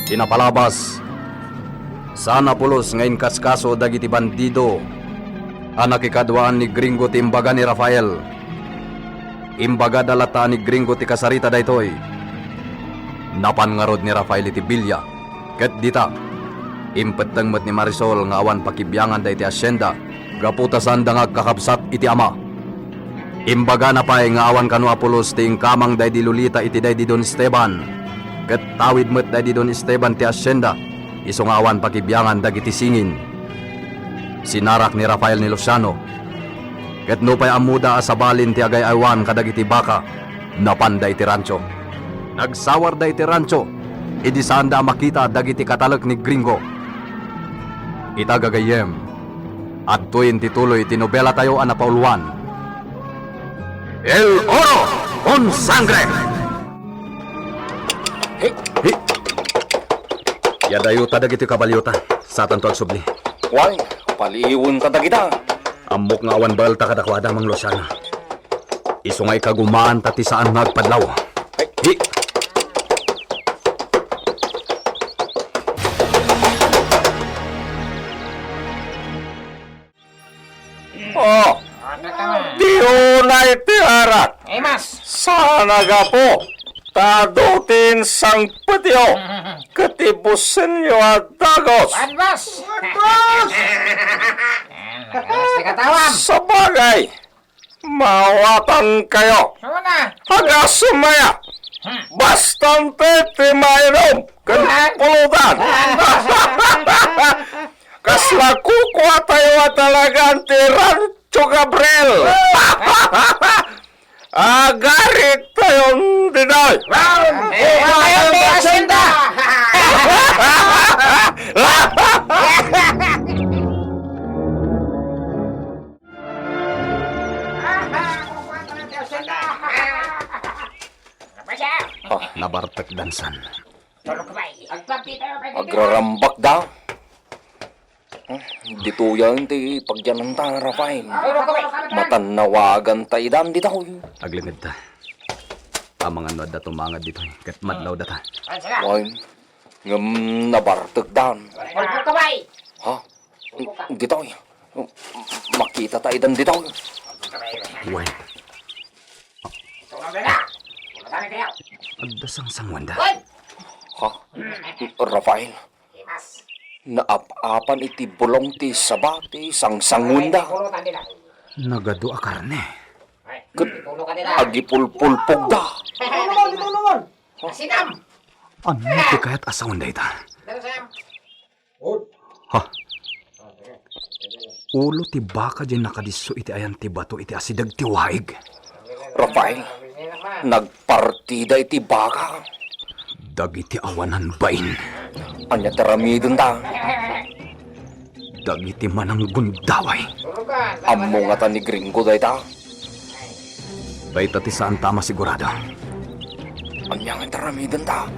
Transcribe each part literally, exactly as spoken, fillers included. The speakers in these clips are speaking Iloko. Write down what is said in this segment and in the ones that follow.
Ti napalabas, saan a pulos nga inkaskaso dagiti bandido a nakikaduaan ni Gringo ti imbaga ni Rafael. Imbagada latta a ni Gringo ti kasarita daytoy. Napan ngarud ni Rafael iti bilia, ket dita, impetteng met ni Marisol nga awan pakibianganda iti asienda gapu ta saanda nga agkakabsat iti ama. Imbagana pay nga awan kano a pulos ti inkamang daydi Lolita iti daydi Don Esteban, ket tawid met daydi Don Esteban ti asienda, isu nga awan pakibiangan dagiti singin. Sinarak ni Rafael ni Luciano, ket nupay ammoda a sabalin ti agay-aywan kadagiti baka, napanda iti rancho. Nagsawarda iti rancho idi saanda a makita dagiti katalek ni Gringo. Ita gagayyem, adtoyen ti tuloy ti nobelatayo a napauluan, El Oro con Sangre. Hey! Hey! Yadayota dagiti kabaliota. Satanto agsubli. Wen, paliiwenta dagita. Ammok nga awan baelta kadakuada, Mang Luciano. Isu nga ikagumaanta ti saan nga agpadlaw. Hey! Hey! Oh, di unay ti arak. Ay, mas. Saan a gapu ta adu ti insangpetyo ket ibusenyo a dagus. Wan, boss. Wan, boss. Ayan, nagalas ti katawam. Sabagay, mawatan kayo. Ano na? Agasumaya. Hmm. Bastante ti mainom ken pulutan. Wan, boss. Kasla kukuatayo a talagan ti Rancho Gabriel. Agaritayon ditoy. Wow! Eh, ano yung hacienda? Ah, nabartek dansan. Agrarambak da. Hmm, ditoyan ti pagyananta, Rafael. Matannawagan ta idan ditoy. Aglimedta. Amangan no adda tumangad ditoy, ket madlawdata. Wen, ngem nabartekdan. Ha? Ditoy. Makita ta idan ditoy. Wen. Adda sangsanguanda. Ha? Rafael, naap-apan iti bulong ti saba ti sangsanguanda. Nagadu a karne. Ket agipulpulpogda. Ania ti kayat a sawen dayta? Ha? Ulo ti baka diay nakadisso iti ayan ti bato iti asideg ti waig. Rafael, nagpartida iti baka. Dagiti awanan bain. Ania ti aramidenta? Dagiti mananggundaway. Ammo ngata ni Gringo dayta? Dayta ti saanta a masigurado. Ania nga taramidenta?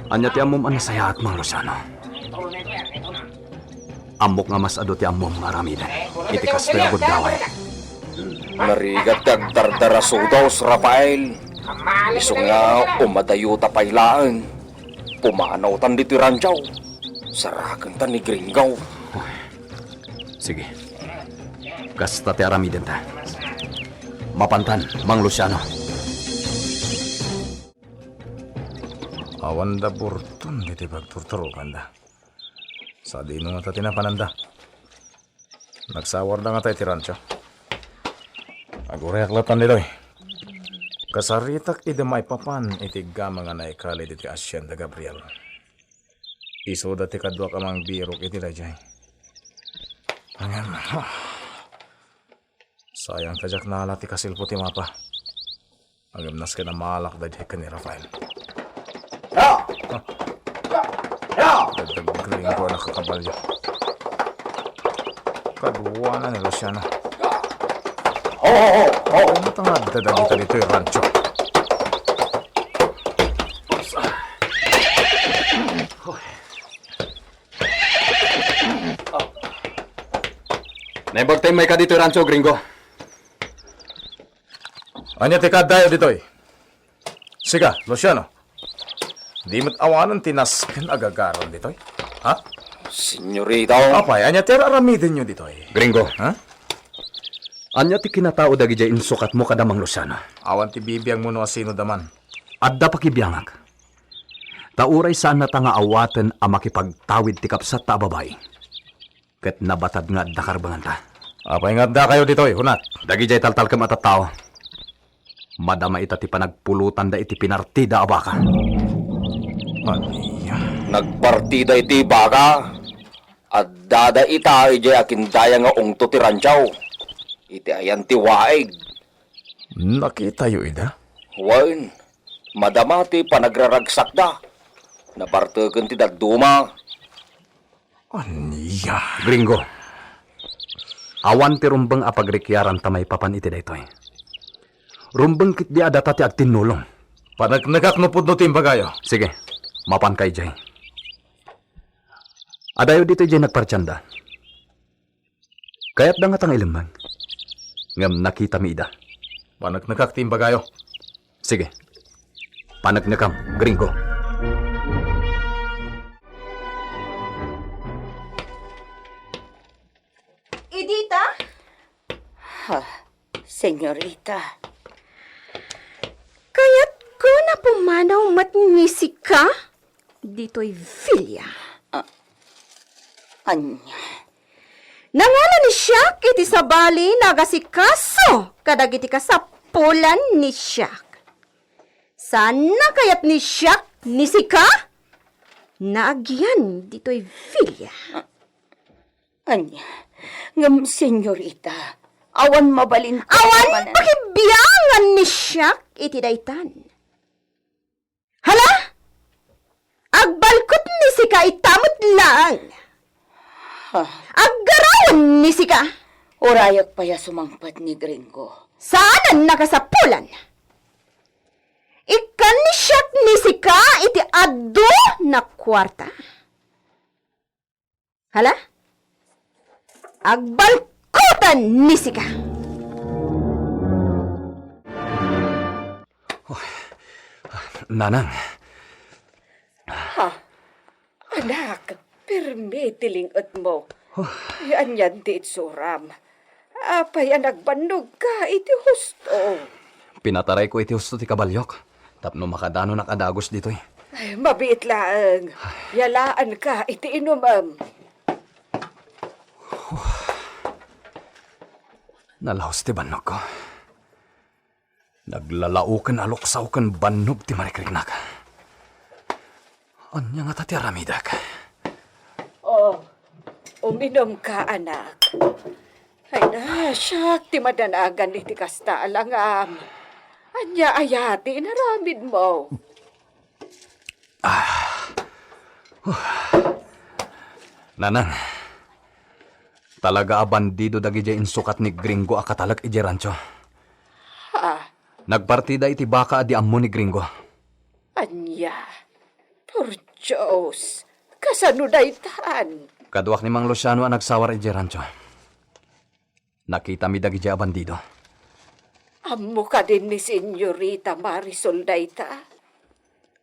Ania ti ammom a nasayaat, Mang Luciano? Ammok nga mas adu ti ammom nga aramiden iti kastoy a gundaway. Narigat ti agdardarasudos, Rafael. Isu nga umadayota pay laeng. Pumanawtan ditoy rancho. Sarakenta ni Gringo. Sige. Kasta ti aramidenta. Mapantan, Mang Luciano. Awanda burton ditoy pagturturoganda. Sadino ngata ti napananda? Nagsawarda ngata iti rancho. Aguriak latta ditoy. Kasaritak idi maipapan iti gama nga naikalid iti Hacienda Gabriel. Isuda ti kaduak a mangbirok iti daydiay. Ngem, ah, sayang ta diak nala ti kasilpo ti mapa. Ngem nasken a maalak daydiay ken ni Rafael. Ya! Ha? Ya! Ya! Dagdag Gringo a nakakabalyo. Kaduana ni Luciano. Ho, ho, ho, ho! Ano ta nga adda dagita ditoy rancho? Naimbag tayo may ka ditoy rancho, Gringo. Ania ti kaaddayo ditoy? Sika, Luciano. Di met awanen ti nasken a gagaram ditoy? Ha? Senyorita. Apay, ania ti ar-aramidenyo ditoy? Gringo. Ha? Ania ti kinatao dagidiay insukatmo kada Mang Luciano? Awan ti bibiangmo no asino da man. Adda pakibiangak. Ta uray saannata nga awaten a makipagtawid ti kabsatta a babai, ket nabatad nga adda karbenganta. Apay nga addakayo ditoy, Hunat? Dagidiay taltalkem a tattao, madama ita ti panagpulotanda iti pinartida a baka. Ania? Nagpartida iti baka. Addada ita idiay akindayang nga ungto ti rancho, iti ayan ti waig. Nakitayo ida? Wen, madama ti panagraragsakda. Nabarteken ti dadduma. Ania? Gringo, awan ti rumbeng a pagrikiaranta maipapan iti daytoy. Rumbeng ketdi a data ti agtinnulong. Paneknekak no pudno ti imbagayo. Sige, mapanka idiay. Adayo ditoy diay nagpartianda. Kayatda ngata nga ilemmeng. Ngem nakitami ida. Paneknekak ti imbagayo. Sige. Paneknekam, Gringo. Edita? Ha, senyorita. Kayatko a pumanaw met ni sika ditoy villa. Ah, ania? Nangalan ni Siak iti sabali nga agasikaso kadagiti kasapulan ni Siak. Saanna kayat ni Siak ni sika nga agian ditoy villa. Ania? Ngem, senyorita, awan mabalin. Awan pakibiangan ni Siak iti daytan. Hala? Agbalkot ni sika ita met laeng. Ha? Aggarawen ni sika. Urayek pay a sumangpet ni Gringo. Saanen a kasapulan. Ikkan ni Siak ni sika iti adu a kuarta. Hala? Agbalkotan ni sika! Nanang. Ha? Anak, pirmi ti ling-etmo. Oh. Ay, anian ti itsuram? Apay a nagbannogka iti husto? Pinatarayko iti husto ti kabaliok tapno makadanonak a dagus ditoy. Ay, mabiit laeng. Yalaanka iti inumem. Nalaos ti bannogko. Naglalaoken a luksaw ken bannog ti marikriknak. Ania ngata ti aramidek? Oh, uminumka, anak. Ay na, siak ti madanagan iti kasta a langam. Ania aya ti inaramidmo? Ah. Huh. Nanang, talaga a bandido dagidiay insukat ni Gringo a katalek idiay rancho. Ha? Nagpartida iti baka a di ammo ni Gringo. Ania? Por Dios, kasano daytan? Kaduak ni Mang Luciano a nagsawar idiay rancho. Nakitami dagidiay a bandido. Ammo kadin ni Senyorita Marisol dayta?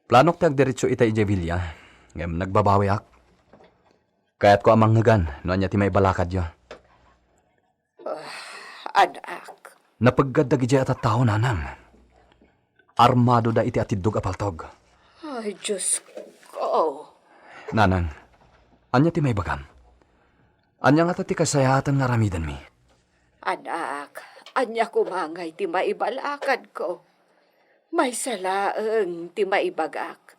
Planok ti agdiretso ita idiay villa, ngem nagbabawiak. Kayatko a mangngegan no ania ti maibalakadyo. Ah, anak. Napeggad dagidiay a tattao, nanang. Armadoda iti atiddog a paltog. Ay, Diosko. Nanang, ania ti maibagam? Ania ngata ti kasayaatan nga aramidenmi? Anak, ania koma ngay ti maibalakadko? Maysa laeng ti maibagak.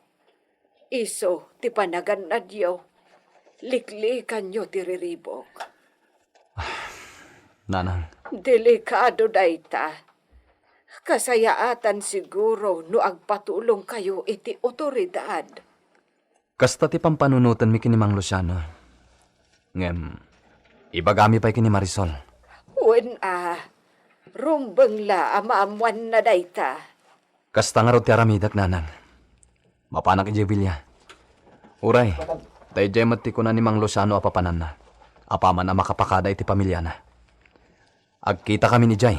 Isu ti panagannadyo. Liklikanyo ti riribuk. Nanang. Delikado dayta. Kasayaatan siguro no agpatulongkayo iti otoridad. Kasta ti pampanunotenmi ken ni Mang Luciano. Ngem, ibagami pay ken ni Marisol. Wen a, rumbeng la a maammoanna dayta. Kasta ngarud ti aramidek, nanang. Mapanak idiay villa. Uray, ta idiay met ti kuna ni Mang Luciano a papananna, apaman a makapakada iti pamiliana. Agkitakamin idiay.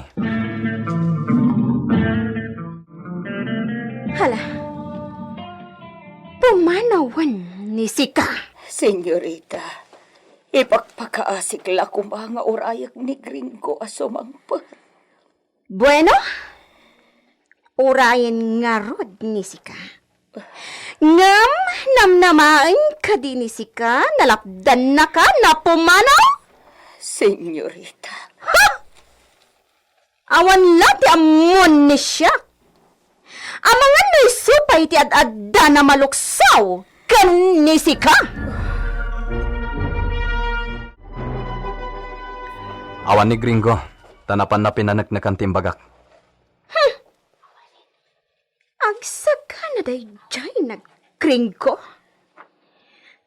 Sika. Senyorita, ipakpakaasik la koma nga urayek ni Gringo a sumangpet. Bueno, urayen ngarud ni sika. Ngem namnamaen kadi ni sika, nalapdannaka, napumanaw? Senyorita. Ha! Awan la ti ammon ni siak. Amangan no isu pay ti ad-addana maluksaw ken ni sika. Awan ni Gringo, ta napanna pinaneknekan ti imbagak. Hmm. Agsagana daydiay nga Gringo?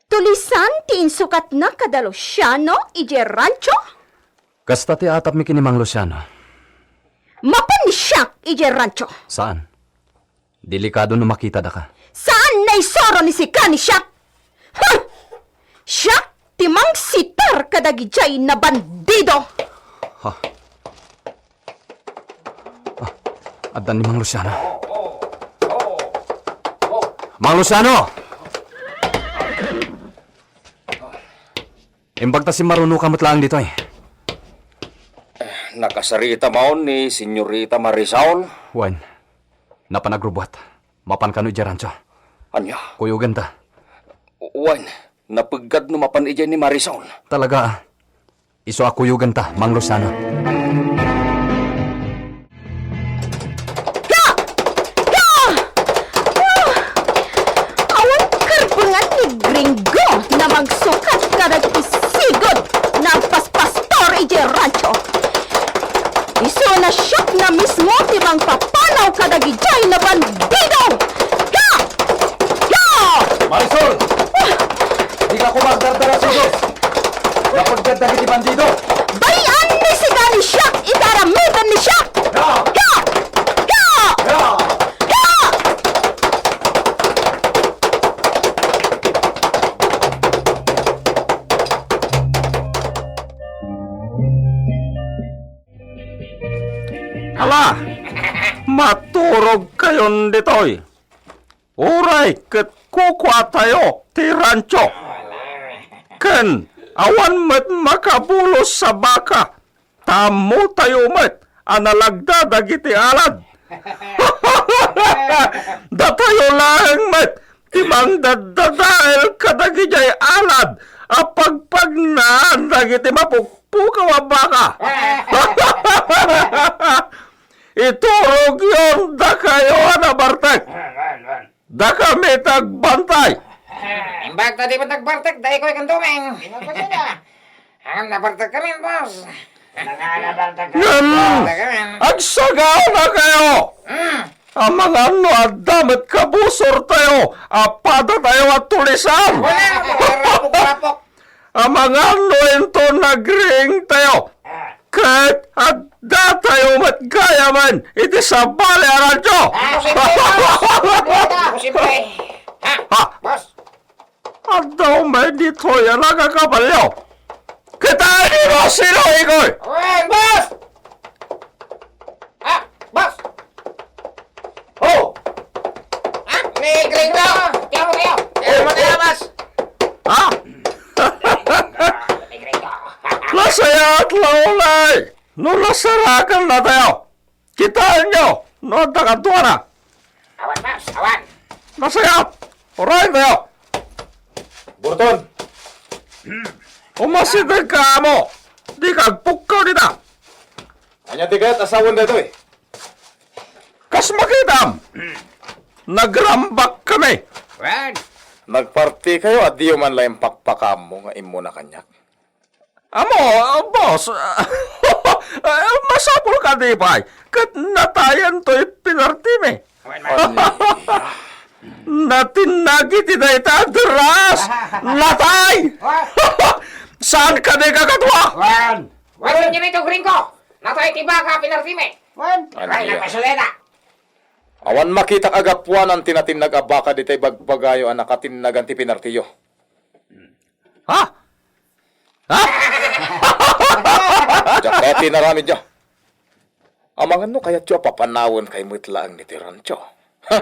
Tulisan ti insukatna kada Luciano idiay rancho? Kasta ti atapmi ken ni Mang Luciano. Mapan ni siak idiay rancho? Saan? Delikado no makitadaka. Saan naisuro ni sika ni siak? Huh! Siak ti mangsitar kadagidiay a bandido! Ha? Ah, adda ni Mang Luciano. Mang Luciano! Imbag ta simmarunoka met laeng ditoy. Eh, nakasarita maon ni Senyorita Marisol? Wen, napan agrubbuat. Mapan kano idiay rancho. Ania? Kuyogenta. Wen, napeggad no mapan idiay ni Marisol. Talaga, ah. Isu a kuyogenta, Mang Luciano. Ga! Ga! Ah! Awan karbengan ni Gringo a mangsukat kadagiti sigud nga agpaspastor idiay rancho. Isuna siak nga mismo ti mangpapanaw kadagidiay a bandido! Ga! Ga! Marisol! Ah! Dika koma agdardara, sigud! Napeggad dagiti bandido! Bay-an ni sika ni siak iti aramiden ni siak! Ga! Ga! Ga! Ga! Hala, maturogkayon ditoy. Uray ket kukuatayo ti rancho. Ken awan met makabulos a baka, ta ammotayo met a nalagda dagiti alad. Datayo laeng met ti mangdaddadael kadagidiay alad a pagpagnaan dagiti mapukpukaw a baka. Iturogyon dakayo a nabartek. Dakami ti agbantay. Imbag ta di met nagbartek, daytoy ken Doming. Ngem nabartek kami, boss. Ngem, agsagana kayo. Hmm. Amangan no adda met kabusortayo a padatayo a tulisan. Wala, rapok-rapok. Amangan no inton nagriingtayo, ket addatayo met gayamen iti sabali a rancho. Ah, posible, boss. Posible. Ha? Ha? Boss. Adda umay ditoy a nagakabalio. Kita ni Boss Sino, Igoy? Wen, boss! Ah, boss! Oh! Ah, ni Gringo! Tiyan mo kayo! Tiyan mo kayo, boss! Ha? Ni Gringo! Nasayaat la unay no nasarakan natayo. Kitaenyo no adda kaduana. Awan, boss, awan. Nasayaat. Uray tayo. Burton. Umasideg ka, amo. Dika agpukkaw dita. Ania ti kayat a sawen daytoy? Kas makitam, nagrambak kami. Wen. Nagparti kayo a diyo man la impakpakaammo nga immuna kaniak. Amo, ah, boss, ah, masapul kadi pay ket natayen toy pinartimi. Wen, wen. Natinnag iti dayta a deras. Natay! Wen. Saan kadi kakadua? Wen. Wen, wen, wen, ito, Gringo. Natay ti baka a pinartimi. Wen. Ay, nagpasuleda. Awan makitak a gapuanan ti natinnag a baka ditoy bagbagayo a nakatinnagan ti pinartiyo. Ha? Ha? Diak kayat ti inaramidyo. Amangan no kayatyo a papanawen kay met laeng ditoy rancho. Ha?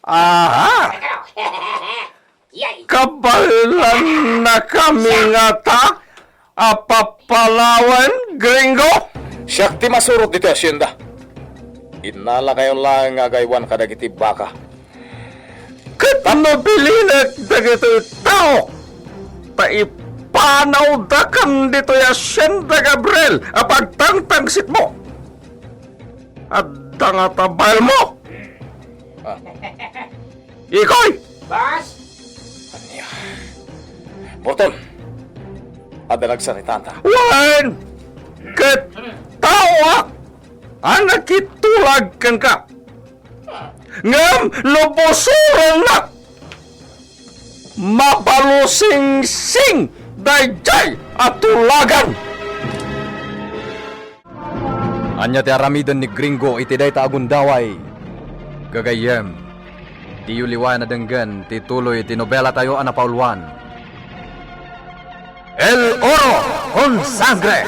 Aha! Kabaelanna kami ngata a papalawen, Gringo? Siak ti masurot ditoy hacienda. Innalakayon laeng nga agaywan kadagiti baka. Ket no bilinek dagitoy tao, ta ipanawdakan ditoy hacienda, Gabriel, a pagtangtangsitmo. Adda ngata baelmo? Ah. Ikoy! Boss! Ania? Burton, adda nagsaritaanta. Wen! Ket taoak a nakitulag kenka. Ngem no busorennak, mabalusingsing daydiay a tulagan. Ania ti aramiden ni Gringo iti dayta a gundaway? Gagayyem, diyo liwayan a denggen ti tuloy ti nobelatayo a napauluan, El Oro con Sangre.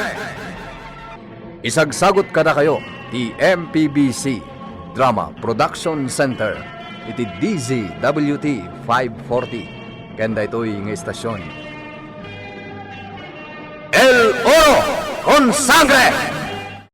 Isagsagut kadakayo ti M P B C Drama Production Center iti D Z W T five forty ken daytoy nga estasion. El Oro con Sangre!